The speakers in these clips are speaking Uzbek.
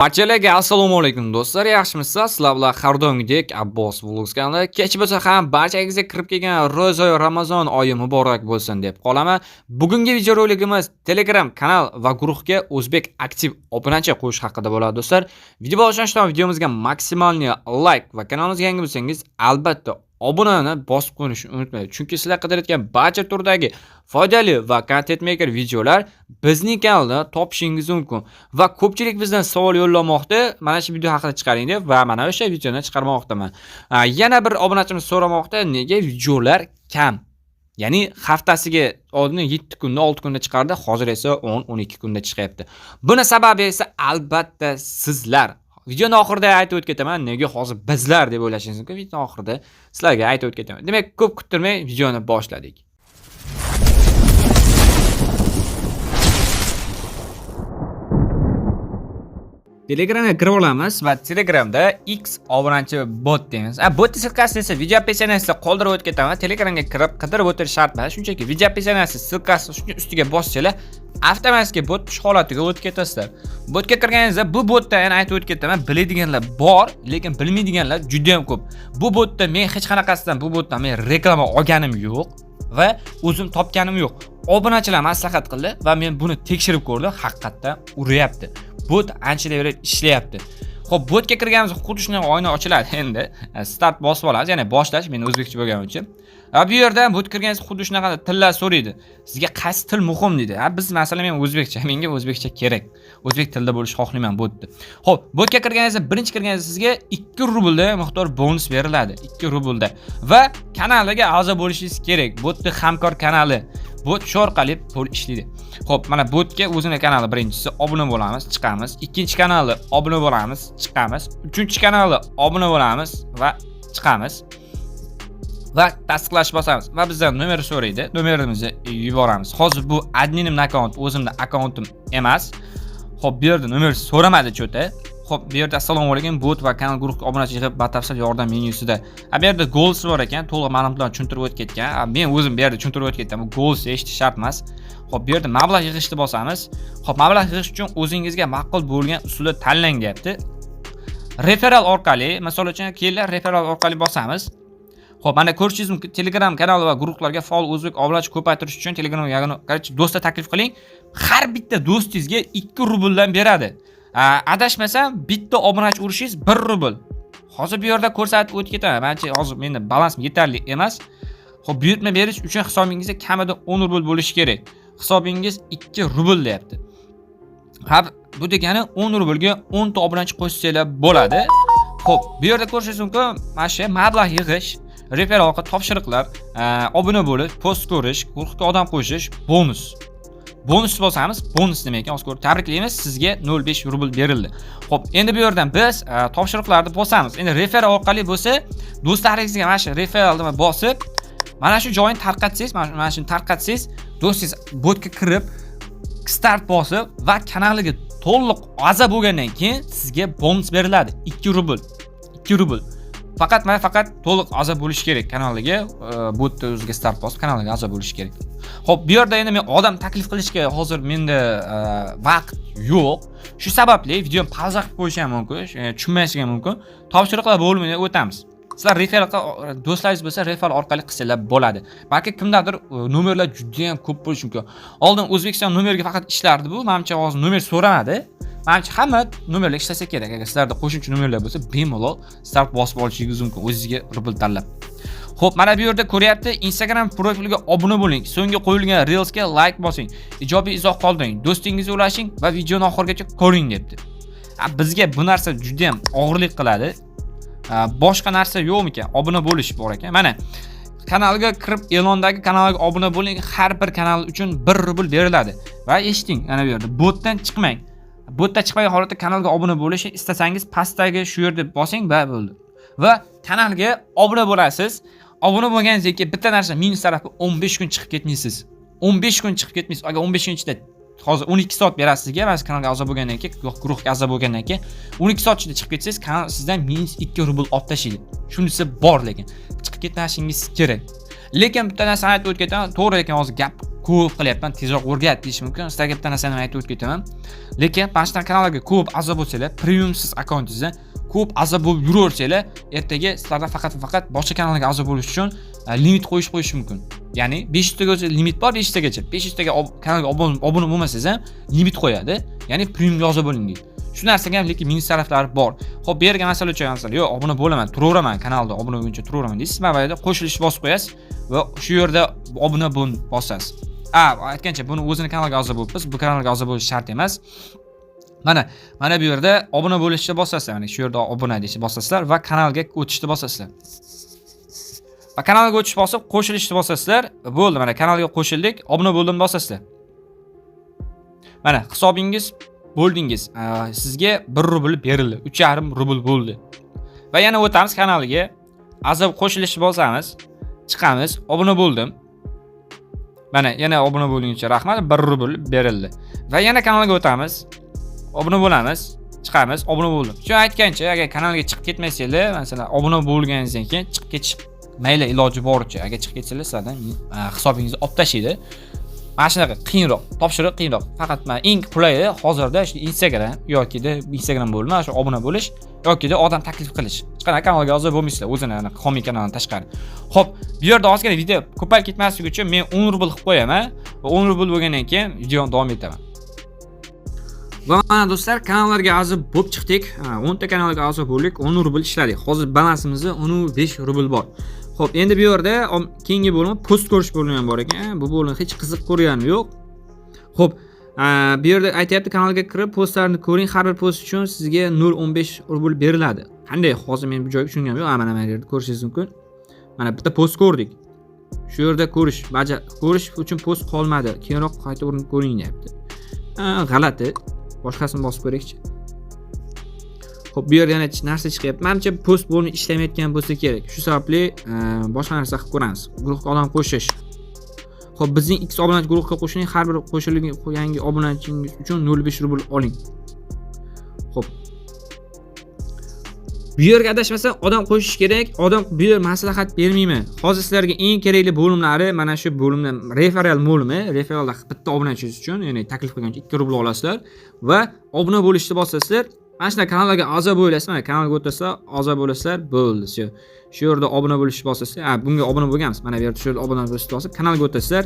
Barchalarga assalomu alaykum do'stlar, yaxshimisizlar? Sizlar bilan har doimgidek Abbos Vlogs kanali. Kech bo'lsa ham barchangizga kirib kelgan Ro'za Ramazon oyi muborak bo'lsin deb qolaman. Bugungi videorolikimiz Telegram kanal va guruhga o'zbek aktiv obunachi qo'yish haqida bo'ladi do'stlar. Video boshlanishidan videomizga maksimalniy like va kanalimizga yangi bo'lsangiz, albatta obunani bosib qo'yishni unutmang. Chunki sizlar qidirayotgan barcha turdagi foydali va content maker videolar bizning kanalda topishingiz mumkin. Va ko'pchilik bizdan savol yo'llamoqda, mana shu video haqida chiqaring deb va mana o'sha videoni chiqarmoqdaman. Yana bir obunachimiz so'ramoqda, nega videolar kam? Ya'ni haftasiga oldin 7 kunda, 6 kunda chiqardi, hozir esa 10-12 kunda chiqyapti. Buni sababi esa albatta sizlar. Videoni oxirida aytib o'tib ketaman, nega hozir bizlar deb o'ylashingiz mumkin. Videoni oxirida sizlarga aytib o'tib ketaman. Demak, ko'p kuttirmay videoni boshladik. Telegramga kirib olamiz va Telegramda X obunachi bot deymiz. Bot ссылка sini esa video описание sida qoldirib o'tib ketaman. Telegramga kirib qidirib o'tirish shart emas. Shunchaki video описание si ссылка si shuni ustiga bossanglar, avtomatik bot shu holatiga o'tib ketasizlar. Botga kirganingizda bu botda yana aytib o'tib ketaman, biladiganlar bor, lekin bilmaydiganlar juda ham ko'p. Bu botda men hech qanaqasidan bu botdan men reklama olganim yo'q va o'zim topganim yo'q. Obunachilar maslahat qildi va men buni tekshirib ko'rdim, haqiqatdan uryapti. Bot anchadan beri ishlayapti. Xo'p, botga kirganimizda xuddi shunaqa oyna ochiladi endi. Start bosib olamiz, ya'ni boshlash, men o'zbekcha bo'lganim uchun. Va bu yerda bot kirganingizda xuddi shunaqa tillar so'raydi. Sizga qaysi til muhim deydi. Biz masalan men o'zbekcha, menga o'zbekcha kerak. O'zbek tilida bo'lishni xohlayman botni. Xo'p, botga kirganingizda birinchi kirganingizda sizga 2 rublda miqdor bonus beriladi. 2 rublda. Va kanaliga a'zo bo'lishingiz kerak. Botni hamkor kanali. Bot shu orqali pul ishlaydi. Xo'p, mana botga o'zini kanali birinchisi obuna bo'lamiz, chiqamiz. Ikkinchi kanali obuna bo'lamiz, chiqamiz. Uchinchi kanali obuna bo'lamiz va chiqamiz. Va tasdiqlash bosamiz va bizdan nomer so'raydi. Nomerimizni yuboramiz. Hozir bu adminimning akkaunt, o'zimning akkauntim emas. Xo'p, bu yerda nomer so'ramadi cho'ta. Xo'p, bu yerda assalomu alaykum bot va kanal guruhga obunachi yig'ib batafsil yordam menyusida. Bu yerda goals bor ekan, to'liq ma'lumotlarni tushuntirib o'tib ketgan. Men o'zim bu yerda tushuntirib o'tib ketdim. Bu goals eshitish shart emas. Xo'p, bu yerda mablag' yig'ishni bosamiz. Xo'p, mablag' yig'ish uchun o'zingizga ma'qul bo'lgan usulni tanlang deyapti. Referral orqali, misol uchun, kelinglar referral orqali bosamiz. Xo'p, mana ko'rishingiz mumkin, Telegram kanali va guruhlarga faol o'zbek obunachi ko'paytirish uchun Telegram yagona, короче, do'stlar taklif qiling. Har bitta do'stingizga 2 rubldan beradi. Adashmasam, bitta obunachi urishingiz 1 rubl. Hozir bu yerda ko'rsatib o'tib ketaman. Manimcha hozir menda balansim yetarli emas. Xo'p, buyurtma berish uchun hisobingizda kamida 10 rubl bo'lishi kerak. Hisobingiz 2 rubl deyapti. Ha, bu degani 10 rublga 10 ta obunachi qo'shsanglar bo'ladi. Xo'p, bu yerda ko'rishingiz mumkin, mana shu mablag' yig'ish, referral orqali topshiriqlar, obuna bo'lish, post ko'rish, guruhga odam qo'shish, bonus. Bonus bosamiz. Bonus nima ekan? Hozir ko'rib tabriklaymiz, sizga 0.5 rubl berildi. Xo'p, endi bu yerdan biz topshiriqlarni bosamiz. Endi referral orqali bo'lsa, do'stlaringizga mana shu referralni bosib, mana shu joyini tarqatsangiz, mana shuni tarqatsangiz, do'stingiz botga kirib, start bosib va kanaliga to'liq a'zo bo'lgandan keyin sizga bonus beriladi 2 rubl. 2 rubl. Faqat mana faqat to'liq a'zo bo'lish kerak kanaliga, botni o'ziga start bosib kanaliga a'zo bo'lish kerak. Xo'p, bu yerda endi men odam taklif qilishga hozir menda vaqt yo'q. Shu sababli videoni pauza qilib qo'yish ham mumkin, tushunmashligi ham mumkin. Topshiriqlar bo'limiga o'tamiz. Sizlar referral do'stlaringiz bo'lsa referral orqali qilsanglar bo'ladi. Balki kimdadir nomerlar juda ham ko'p bo'lishi mumkin. Oldin O'zbekiston nomeriga faqat ishlardi bu. Menimcha hozir nomer so'ramadi. Menimcha hamma nomerlar ishlasa kerak. Agar sizlarda qo'shimcha nomerlar bo'lsa, bemalol start bosib olishingiz mumkin o'zingizga rubl tanlab. Xo'p, mana bu yerda ko'ryapti, Instagram profiliga obuna bo'ling, so'nggi qo'yilgan Reelsga like bosing, ijobiy izoh qoldiring, do'stingizga ulashing va videoni oxirigacha ko'ring debdi. Bizga bu narsa juda ham og'irlik qiladi. Boshqa narsa yo'qmikan? Obuna bo'lish bor ekan. Mana kanalga kirib, e'londagi kanalga obuna bo'ling, har bir kanal uchun 1 rubl beriladi. Va eshiting, mana bu yerda botdan chiqmang. Botdan chiqmagan holatda kanalga obuna bo'lishni istasangiz pastdagi shu yerda bosing va bo'ldi. Va kanalga obuna bo'lasiz. Obuna bo'lganingizdan keyin bitta narsa minus tarafi 15 kun chiqib ketmaysiz. 15 kun chiqib ketmaysiz. Agar 15 kun ichida hozir 12 soat berasiz sizga, mana shu kanalga a'zo bo'lgandan keyin, guruhga a'zo bo'lgandan keyin 12 soat ichida chiqib ketsangiz, kanal sizdan minus 2 rubl olib tashlaydi. Shunisi bor lekin chiqib ketmashingiz kerak. Lekin bitta narsani aytib o'tib ketaman, to'g'ri, lekin hozir gap Ko'p qilyapman, tezroq o'rgat deyish mumkin. Sizlarga bitta narsani aytib o'tib ketaman. Lekin mana shunaqa kanallarga ko'p a'zo bo'lsanglar, premiumsiz akkauntingizda ko'p a'zo bo'lib yuraversanglar, ertaga sizlardan faqat va faqat boshqa kanallarga a'zo bo'lish uchun limit qo'yish mumkin. Ya'ni 500 taga o'zi limit bor, 500 tagacha. 500 taga kanalga obuna bo'lmasangiz ham limit qo'yadi. Ya'ni premiumga a'zo bo'ling deydi. Shu narsaga ham lekin minus taraflari bor. Xo'p, bu yerga masala uchun, masalan, yo'q, obuna bo'laman, turaveraman, kanalda obuna bo'lguncha turaveraman deysiz. Mana bu yerda qo'shilish bosib qo'yasiz va shu yerda obuna bo'l bosasiz. A, aytgancha, buni o'zini kanaliga a'zo bo'libmiz. Bu kanalga a'zo bo'lish shart emas. Mana bu yerda obuna bo'lishni bosasizlar. Mana shu yerda obuna deyishni bosasizlar va kanalga o'tishni bosasizlar. Va kanalga o'tish bosib, qo'shilishni bosasizlar. Bo'ldi, mana kanalga qo'shildik. Obuna bo'ldim bosasizlar. Mana hisobingiz bo'ldingiz. Sizga 1 rubl berildi. 3,5 rubl bo'ldi. Va yana o'tamiz kanaliga. A'zo qo'shilishni bosamiz. Chiqamiz. Obuna bo'ldim. Mana yana obuna bo'lganingiz uchun rahmat, 1 rubl berildi. Va yana kanalga o'tamiz. Obuna bo'lamiz. Chiqamiz, obuna bo'ldim. Shu aytgancha, agar kanalga chiqib ketmasanglar, masalan, obuna bo'lganingizdan keyin chiqib ketish mayli iloji boricha. Agar chiqib ketsanglar, sizlardan hisobingizni olib tashlaydi. Mana shunaqa qiyinroq, topshiriq qiyinroq. Faqat mana eng qulayi hozirda shu Instagram yokida Instagram bo'lma, shu obuna bo'lish yokida odam taklif qilish. Hech qanaqa kanalga a'zo bo'lmaysizlar, o'zini anaqa homiy kanalidan tashqari. Xo'p, bu yerda ozgina video ko'payib ketmasligi uchun men 10 rubl qilib qo'yaman va 10 rubl bo'lgandan keyin videoni davom etaman. Va mana do'stlar, kanallarga a'zo bo'lib chiqdik. Ha, 10 ta kanalga a'zo bo'ldik, 10 rubl ishladik. Hozir balansimizda 15 rubl bor. Xo'p, endi bu yerda keyingi bo'limi post ko'rish bo'limi ham bor ekan. Bu bo'lim hech qiziq ko'rganim yo'q. Xo'p, bu yerda aytyapti, kanalga kirib postlarni ko'ring, har bir post uchun sizga 0.15 rubl beriladi. Qanday? Hozir men bu joyga tushunganim yo'q. Ha, mana yerda ko'rishingiz mumkin. Mana bitta post ko'rdik. Shu yerda ko'rish, baja ko'rish uchun post qolmadi. Keyinroq qayta urinib ko'ring deyapti. Ha, g'alati. Boshqasini bosib ko'raylikchi. Xo'p, bu yerda yana narsa chiqyapti. Menimcha, post bo'limi ishlamayotgan bo'lsa kerak. Shu sababli boshqa narsa qilib ko'ramiz. Guruhga odam qo'shish. Xo'p, bizning X obunachi guruhga qo'shiling, har bir qo'shilgan yangi obunachingiz uchun 0.5 rubl oling. Xo'p. Bu yerga adashmasam odam qo'shish kerak. Odam bu yer maslahat bermayman. Hozir sizlarga eng kerakli bo'limlari mana shu bo'limda referral bo'limi. Referralda bitta obunachingiz uchun, ya'ni taklif qilgan uchun 2 rubl olasizlar va obuna bo'lishni bosasizlar. Mana shunday kanallarga a'zo bo'lasizlar, mana kanalga o'tasizlar, a'zo bo'lasizlar, bo'ldi. Shu. Shu yerda obuna bo'lishni bosasizlar. Ha, bunga obuna bo'lganmiz. Mana bu yerda shu yerda obuna bo'lishni bosib, kanalga o'tasizlar.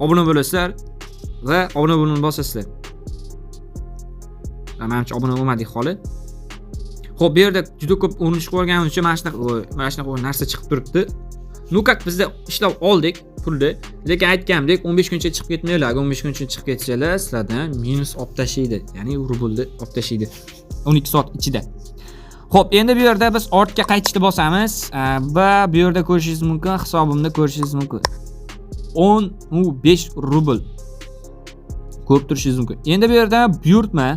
Obuna bo'lasizlar va obuna bo'limini bosasizlar. Manimcha, obuna bo'lmadik holi. Xo'p, bu yerda juda ko'p urinish qilganimiz uchun mana shunaqa narsa chiqib turibdi. Ну как, bizda ishlab oldik pulni, lekin aytganimdek, 15 kuncha chiqib ketmanglar. Agar 15 kuncha chiqib ketsanglar, sizlardan minus olib tashlaydi, ya'ni rublni olib tashlaydi 12 soat ichida. Xo'p, endi bu yerda biz ortga qaytishni bosamiz va bu yerda ko'rishingiz mumkin, hisobimda ko'rishingiz mumkin. 10 5 rubl ko'rib turishingiz mumkin. Endi bu yerda buyurtma,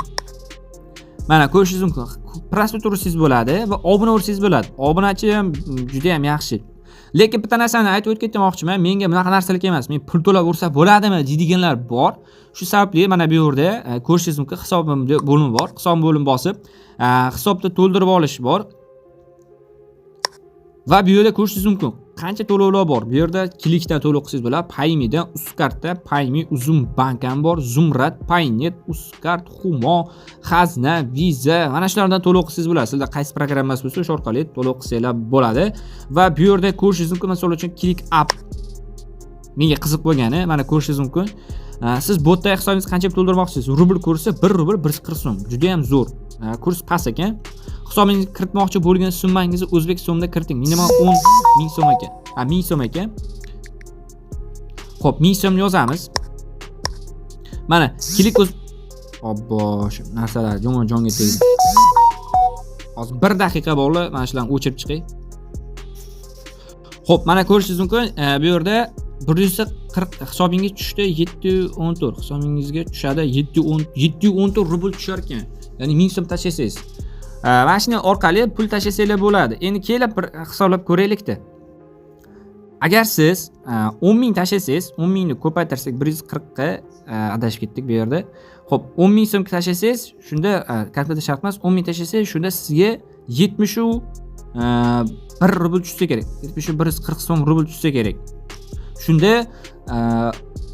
mana ko'rishingiz mumkin. Просмотр ursangiz bo'ladi va obuna ursangiz bo'ladi. Obunachi ham juda ham yaxshi. Lekin bitta narsani aytib o'tib ketmoqchiman. Menga bunaqa narsalar emas. Men pul to'lab ursa bo'ladimi deydiganlar bor. Shu sababli mana bu yerda ko'rishingiz mumkin, hisobim bo'limi bor. Hisob bo'limi bosib, hisobda to'ldirib olish bor. Va bu yerda ko'rishingiz mumkin, qancha to'lovlar bor. Bu yerda Klikdan to'lov qilsangiz bo'ladi, Paymedan, Uzkartda, Payme, Uzum Bank ham bor, Zumrad, Paynet, Uzkart, Humo, Xazna, Visa, mana shulardan to'lov qilsangiz bo'ladi. Sizda qaysi programmasi bo'lsa, o'sha orqali to'lov qilsanglar bo'ladi. Va bu yerda ko'rishingiz mumkin, masalan uchun Klik App menga qiziq bo'lgani, mana ko'rishingiz mumkin. Siz botda hisobingizni qancha pul to'ldirmoqchisiz? Rubl kursi 1 rubl 140 so'm. Juda ham zo'r. Kurs past ekan. Hisobingizga kiritmoqchi bo'lgan summangizni o'zbek so'mida kiriting. Minimal 10 ming so'm ekan. Ha, 1000 so'm ekan. Xo'p, 1000 so'm yozamiz. Mana Klik o'z. Obbo, shu narsalar yomon jonga tegdi. Hozir bir daqiqa bog'li, mana shularni o'chirib chiqay. Xo'p, mana ko'rishingiz mumkin, bu yerda 140 hisobingizga tushdi 714, hisobingizga tushadi 710, 714 rubl tushar ekan. Ya'ni 1000 so'm tashlasangiz. Mana shuni orqali pul tashlasanglar bo'ladi. Endi kelib bir hisoblab ko'raylikda. Agar siz 10 ming tashlasangiz, 10 mingni ko'paytirsak 140 ga, adashib ketdik bu yerda. Xo'p, 10 ming so'm tashlasangiz, shunda kompyuter shart emas, 10 ming tashlasangiz, shunda sizga 70 u 1 rubl tushsa kerak. 71 140 so'm rubl tushsa kerak. Shunda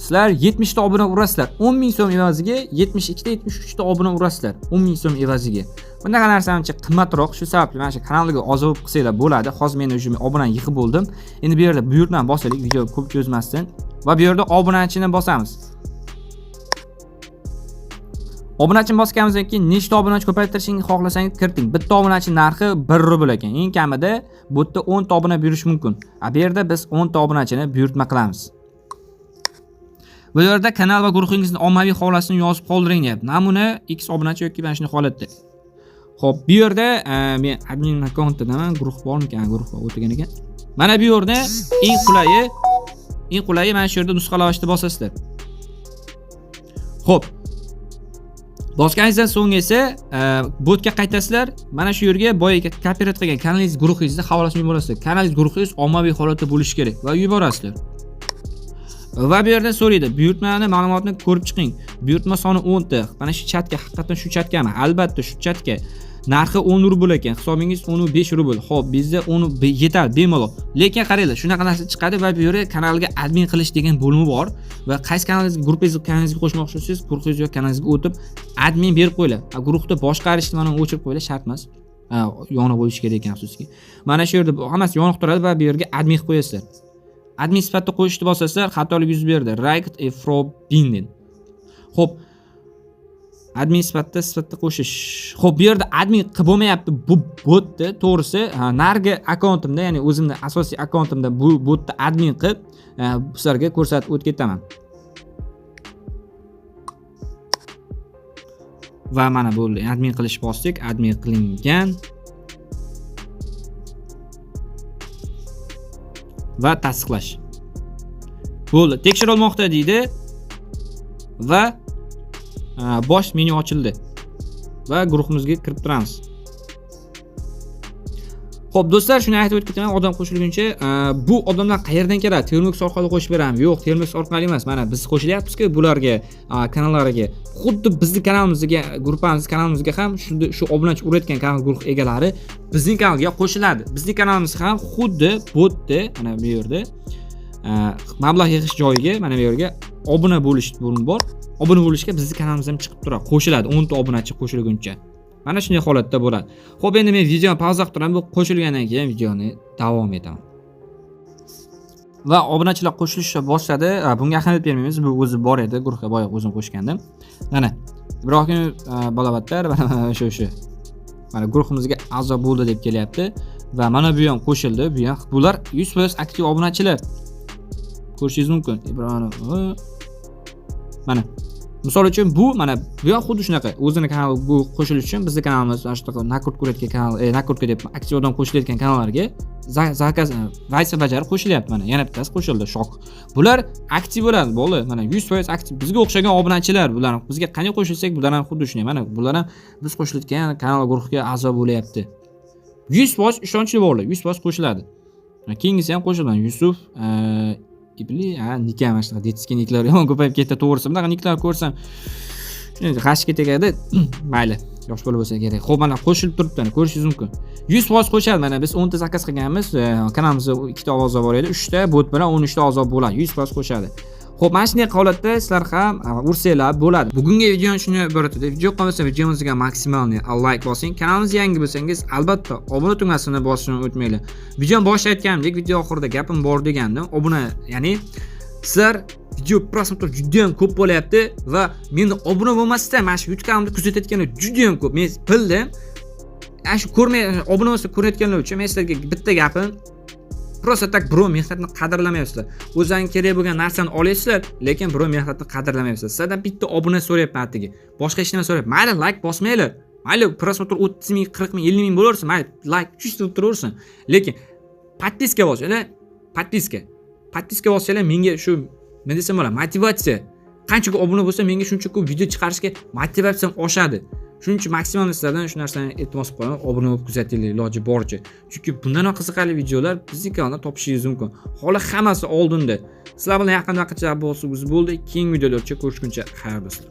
Sizlar 70 ta obuna urasizlar. 10 ming so'm evaziga 72 ta 73 ta obuna urasizlar. 10 ming so'm evaziga. Bunaqa narsa ancha qimmatroq. Shu sababli mana shu kanalga oz bo'lib qilsanglar bo'ladi. Hozir men уже obunani yig'ib bo'ldim. Endi bu yerda buyurtmani bosaylik, video ko'p cho'zmasdan. Va bu yerda obunachini bosamiz. Obunachini bosganimizdan keyin nechta obunachi ko'paytirishingni xohlasangiz kiriting. Bitta obunachi narxi 1 rubl ekan. Eng kamida bu yerda 10 ta obuna buyurish mumkin. A bu yerda biz 10 ta obunachini buyurtma qilamiz. Bu yerda kanal va guruhingizni ommaviy holatini yozib qoldiring deyapti. Namuna X obunachi yoki mana shunday holatda. Xo'p, bu yerda men admin akkauntidaman, guruh bormikan? Guruh bor, o'tirgan ekan. Mana bu yerda eng qulayi mana shu yerda nusxalashni bosasizlar. Xo'p. Bosganingizdan so'ng esa botga qaytasizlar. Mana shu yerga boyagi kopirayt qilgan kanalingiz guruhingizni havolasini yuborasizlar. Kanalingiz guruhingiz ommaviy holatda bo'lishi kerak va yuborasizlar. Va bu yerda so'raydi, buyurtmani ma'lumotni ko'rib chiqing. Buyurtma soni 10 ta. Mana shu chatga, haqiqatan shu chatgami? Albatta shu chatga. Narxi 10 rubl ekan. Hisobingiz 15 rubl. Xo'p, bizda 10 yetadi bemalol. Lekin qaranglar, shunaqa narsa chiqadi va bu yerga kanalga admin qilish degan bo'limi bor va qaysi kanalingizga, guruhingizni kanalingizga qo'shmoqchi bo'lsangiz, guruhingiz yoki kanalingizga o'tib admin berib qo'yinglar. Guruhda boshqarishni mana o'chirib qo'yinglar, shart emas. Yoniq bo'lishi kerak ekan afsuski. Mana shu yerda hammasi yoniq turadi va bu yerga admin qilib qo'yasizlar. Admin sifatida qo'yishni bosasizlar, xatolik yuz berdi. Right forbidden. Xo'p, admin sifatida qo'shish. Xo'p, bu yerda admin qilib bo'lmayapti bu botni, to'g'risi, narigi akkauntimda, ya'ni o'zimni asosiy akkauntimda bu botni admin qilib, sizlarga ko'rsatib o'tib ketaman. Va mana bo'ldi. Admin qilish bosdik, admin qilingan. Va tasdiqlash. Bo'ldi, tekshirilmoqda deydi. Va bosh menyu ochildi. Va guruhimizga kirib turamiz. Xo'p, do'stlar, shuni aytib o'tib ketaman, odam qo'shilguncha, bu odamlar qayerdan keladi? Termux orqali qo'shib beramiz. Yo'q, Termux orqali emas. Mana biz qo'shilyapmiz-ku bularga, kanallariga. Xuddi bizni kanalimizga, guruhimiz kanalimizga ham shu obunachi urayotgan kanal guruh egalari bizning kanalga qo'shiladi. Bizning kanalimiz ham xuddi botda, mana bu yerda, mablag' yig'ish joyiga, mana bu yerga obuna bo'lish bo'limi bor. Obuna bo'lishga bizning kanalimiz ham chiqib turadi, qo'shiladi 10 ta obunachi qo'shilguncha. Mana shunday holatda bo'ladi. Xo'p, endi men videoni pauza qilib turaman, bu qo'shilgandan keyin videoni davom etaman. Va obunachilar qo'shilishni boshladi. Bunga ahamiyat bermaymiz, bu o'zi bor edi, guruhga boya o'zim qo'shgandim. Mana Ibrohim Balobatlar, mana shu. Mana guruhimizga a'zo bo'ldi deb kelyapti va mana bu ham qo'shildi, bu ham. Bular 100% aktiv obunachilar. Ko'rishingiz mumkin. Ibrohim, mana misol uchun bu mana bu ham xuddi shunaqa o'zini kanali bu qo'shilish uchun bizning kanalimiz mana shunaqa nakurt ko'rayotgan kanal, nakurtka deb aktiv odam qo'shilayotgan kanallarga zakaz, vazifa bajarib qo'shilyapti. Mana yana bittasi qo'shildi, shok. Bular aktiv bo'ladi, bo'ldi. Mana 100% aktiv. Bizga o'xshagan obunachilar, bular bizga qanday qo'shilsak, bular ham xuddi shunday. Mana bular ham biz qo'shilayotgan kanal guruhga a'zo bo'lyapti. 100% ishonchli bo'ldi, 100% qo'shiladi. Mana keyingisi ham qo'shiladi. Yusuf, Ibli, ha, nika mana shunaqa detskiy niklar yomon ko'payib ketdi, to'g'risi. Bunaqa niklar ko'rsam, shunday g'ashga tegadi. Mayli, yosh bola bo'lsa kerak. Xo'p, mana qo'shilib turibdi, mana ko'rishingiz mumkin. 100% qo'shadi. Mana biz 10 ta zakaz qilganmiz, kanalimizda 2 ta ovoz bor edi, 3 ta bot bilan 13 ta a'zo bo'ladi, 100% qo'shadi. Xo'p, mana shunday holatda sizlar ham ursanglar bo'ladi. Bugungi videoni shunday iborat edi. Video yoqqan bo'lsa videomizga maksimalni like bosing. Kanalimizga yangi bo'lsangiz, albatta obuna tugmasini bosishni unutmanglar. Videoni boshida aytganimdek, video oxirida gapim bor degandim. Obuna, ya'ni sizlar video prosmotr juda ham ko'p bo'lyapti va meni obuna bo'lmasdan mana shu YouTube kanalimni kuzatayotganlar juda ham ko'p. Men bildim. Ana shu ko'rmay, obuna bo'lsa ko'rayotganlar uchun men sizlarga bitta gapim, просто tak birov mehnatni qadrlamayapsizlar. O'zlaring kerak bo'lgan narsani olasizlar, lekin birov mehnatni qadrlamayapsizlar. Sizlardan bitta obuna so'rayapman atigi. Boshqa hech nima so'rayapman. Mayli, like bosmanglar. Mayli, prosmotr 30 ming, 40 ming, 50 ming bo'laversin, mayli, like чисто turaversin. Lekin podpiska bosinglar, podpiska. Podpiska bossanglar menga shu, nima desam bo'ladi, motivatsiya. Qancha ko'p obuna bo'lsa, menga shuncha ko'p video chiqarishga motivatsiyam oshadi. Shuning uchun maksimal sizlardan shu narsani iltimos qilib qolaman, obuna bo'lib kuzatinglar iloji boricha. Chunki bundan ham qiziqarli videolar bizning kanalda topishingiz mumkin. Holi hammasi oldinda. Sizlar bilan yaqin vaqtcha bo'lsa bo'ldi. Keyingi videolarcha ko'rishguncha xayr do'stlar.